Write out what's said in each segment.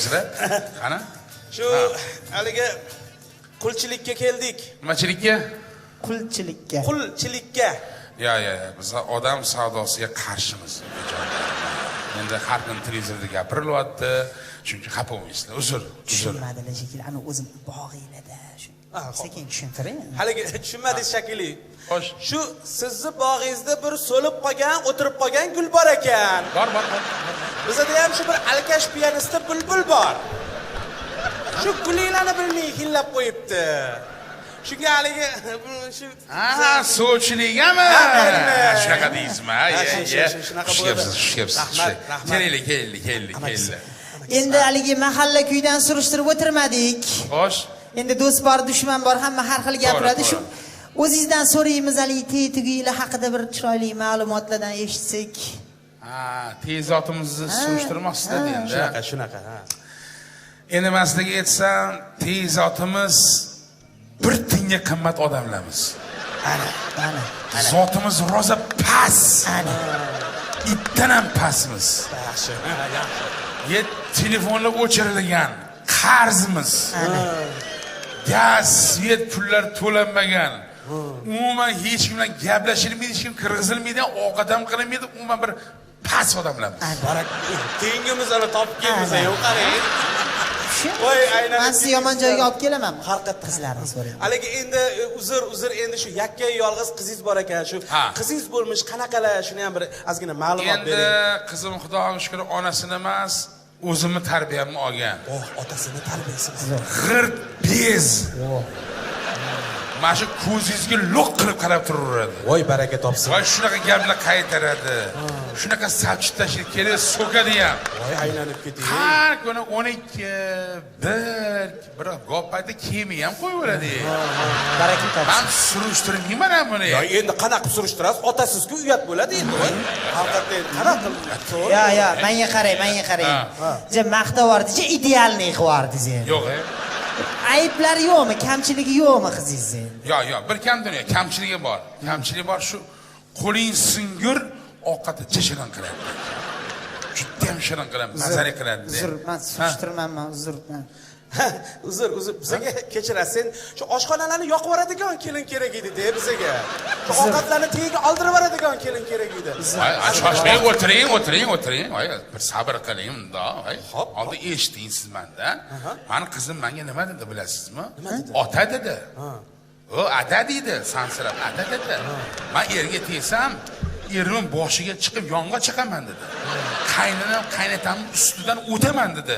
Sizlar qani? Shu haligi qulchilikka keldik. Nimachilikka? Qulchilikka. Qulchilikka. Yo, yo, yo, biz odam savdosiga qarshimiz. Endi har kun televizorda gapirilyapti. Chunki xafa bo'lmaysizlar. Uzr, uzr. Tushunmadilar shekilli. Ana o'zim bog'inglarda shu. Sekin tushuntiring. Haligi tushunmadingiz shekilli. Xo'sh. Shu sizni bog'ingizda bir so'lib qolgan, o'tirib qolgan gul bor ekan. Bor, bor, bor. Bizda ham shu bir alkash piyanista bulbul bor. Shu gulinglarni bilmay hillab qo'yibdi. Shunga haligi shu Ha, sovchiligami? Shunaqa deysizmi? Ha, shunaqa bo'ladi. Xush kelibsiz. Rahmat, rahmat. Kelaylik, kelaylik, kelaylik, kelaylik. Endi haligi mahalla kuydan surishtirib o'tirmadik. Xo'sh. Endi do'st bor, dushman bor, hamma har xil gapiradi. To'g'ri, Shu o'zingizdan so'raymiz, haligi tegi-tugiylar haqida bir chiroyli ma'lumotlardan eshitsak. Ha, tezotimizni surishtirmoqsizlar endi. Shunaqa, shunaqa, ha. Endi man sizlarga aytsam, tezotimiz bir tiyinga qimmat odamlarmiz. Ana, ana. Zotimiz rosa past. Ana. Itdan ham pastmiz. Yaxshi, yaxshi. Ye, telefonlar o'chirilgan, qarzimiz. Ana. Gaz, svet pullar to'lanmagan. Umuman hech kim bilan gaplashilmaydi, hech kim kirgizilmaydi, ovqat ham qilinmaydi, umuman bir past odamlarmiz. Barak, tengimiz ana topib kelmiz, yo'q qarang. Voy, aylanib Man sizni yomon joyga olib kelaman. Har qayerda qizlarni so'rayman. Haligi endi uzr, uzr, endi shu yakka yolg'iz qizingiz bor ekan, shu qizingiz bo'lmish qanaqalar, shuni ham bir ozgina ma'lumot Endi bering. qizim Xudoga shukr onasini emas, o'zimni tarbiyamni olgan. Oh, otasini tarbiyasi. G'irt bez. Mana shu ko'zingizga lo'q qilib qarab turaveradi. Voy, baraka topsin. Voy, shunaqa gaplar qaytaradi. Shunaqa sapchib tashlaydi, kelib so'kadi ham. Voy, aylanib ketay. Har kuni 12, 1, bir gap paytida kiyimi ham qo'yaveradi. Baraka topsin. Man surishtirmayman ham buni. Ya endi qanaqa qilib surishtirasiz? Otasizku uyat bo'ladi endi. Voy. Haqiqatda endi qanaqa qilib? Yo, yo, menga qarang, menga qarang. Ja maqtab yubordi, ja idealniy qilib yubordingiz endi. Yo'q, e. Ayblari yo'qmi, kamchiligi yo'qmi qizingizni? Yo'q, yo'q, bir kam dunyo, kamchiligi bor. Kamchiligi bor, shu qo'ling singur ovqatni shirin qiladi. Juda ham shirin qiladi, mazali qiladi. Uzr, man surishtirmanman, uzr. Uzr, uzr, bizga kechirasiz. Sen shu oshxonalarni yoqib yuboradigan kelin kerak edi-da bizga. Shu ovqatlarni tagiga oldirib yuboradigan kelin kerak edi. Voy, shoshmang, o'tiring, o'tiring, o'tiring. Voy, bir sabr qiling bundoq. Voy, oldin eshiting siz menda. Mani qizim menga nima dedi bilasizmi? Ota dedi. O, ata deydi, sansirab ata dedi. Men erga tegsam, erimning boshiga chiqib yong'a chiqaman dedi. Qaynanam, qaynatamning ustidan o'taman dedi.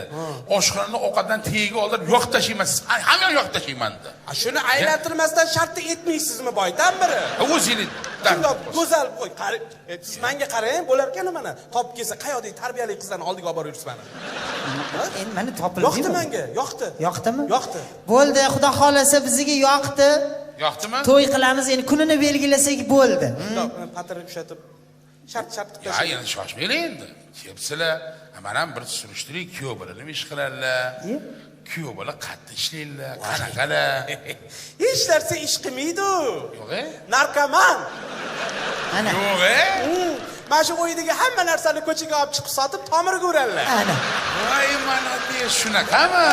Oshxonani ovqatdan tagiga oldirib yoqib tashlayman, hamma yoqib tashlayman dedi. Shuni aylantirmasdan shartni etmaysizmi boydan biri? O'zingiz Shundoq go'zal bo'y, qarang, siz menga qarang, bo'lar ekan mana. Topib kelsa, qayoqdagi tarbiyali qizlarni oldiga olib borib yuribsiz mani. Endi mana topildi. Yoqdi menga, yoqdi. Yoqdimi? Yoqdi. Bo'ldi, xudo xolasa bizga yoqdi. Yoqdimi? To'y qilamiz, endi kunini belgilasak bo'ldi. Shundoq patir ushatib, shart shart qilib Ya, tashlaydi. endi shoshmanglar endi. Kelibsizlar, mana ham bir surishtiring, kuyov bola nima ish qiladilar? Kuyov bola qayerda ishlaydilar, qanaqalar? Hech narsa ish qilmaydi. Yo'q, e? Narkoman. Ana. Yo'q, e? Mana shu o'yidagi hamma narsani ko'chaga olib chiqib sotib tomirga uradilar. Ana. Voy, mana de shunaqami?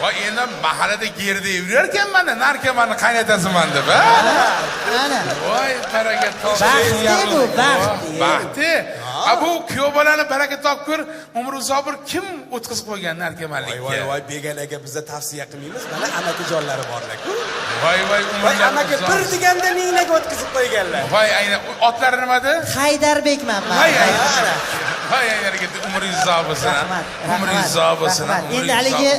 Voy, endi mahallada gerda yurar ekan mana narkomanni qaynatasiman deb, ha? Ana. Voy, baraka topsin. Baxtli bu, baxtli. Baxtli. A bu kuyov bolani baraka topkur, umri uzoq kim o'tkazib qo'ygan narkomanlikka? Voy, voy, voy, beganaga biza tavsiya qilmaymiz. Mana amakijonlari borlar-ku. Voy, voy, Voy, umrlari amaki uzoq. bir deganda minglaga o'tkazib qo'yganlar. Voy, aynan otlari nimada? Haydarbekman man. Voy, voy, aynan umringiz uzoq bo'lsin. Rahmat, Umringiz uzoq bo'lsin. Rahmat. Endi haligi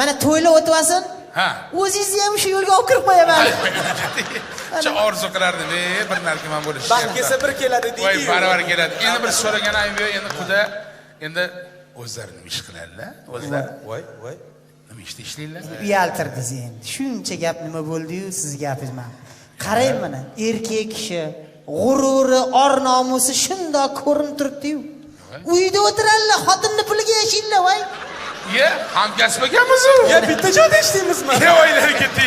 mana to'ylar o'tvasin. Ha. O'zingizni ham shu yo'lga olib kirib qo'yaman. Shu orzu qilardim, bir narkoman bo'lish. Baxt kelsa bir keladi Voy, deydi-yu. baravar keladi. Endi bir so'ragan ayb yo'q, endi quda, endi o'zlari nima ish qiladilar? O'zlari Voy, voy. nima ishda ishlaydilar? Uyaltirdingiz endi. Shuncha gap nima bo'ldi-yu, siz gapingiz mana. Qarang mana, erkak kishi g'ururi, or-nomusi shundoq ko'rinib turibdi-yu. Uyda o'tiradilar, xotinni puliga yashaydilar, voy. Ye, hamkasb ekanmiz u. Ya bitta joyda ishlaymizmi? Ye, oylar ketdi.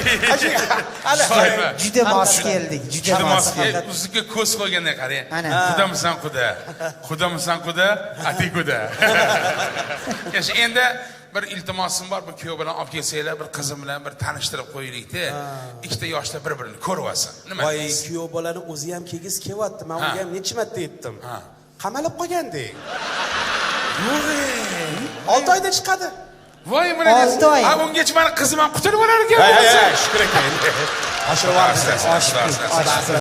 Juda mos keldik, juda mos. O'ziga ko'z qo'yganday qarang. Ana. Qudamisan quda. Qudamisan quda, ati quda. Endi Bir iltimosim bor, bir kuyov bilan olib kelsanglar, bir qizim bilan bir tanishtirib qo'yaylik-da. Ikkita yoshlar bir-birini ko'rib olsin. Nima Voy, deysiz? kuyov bolani o'zi ham kelgisi kelyapti. Man Ha. unga ham necha marta aytdim. Ha. Qamalib qolgandek. Yo'q. Ey. 6 oyda chiqadi. Voy, mana 6 oy. Ha, ungacha mani qizim ham qutulib olar ekan. Shukr aka. Oshirib Xudo asrasin, Oshib Xudo asrasin. oshib.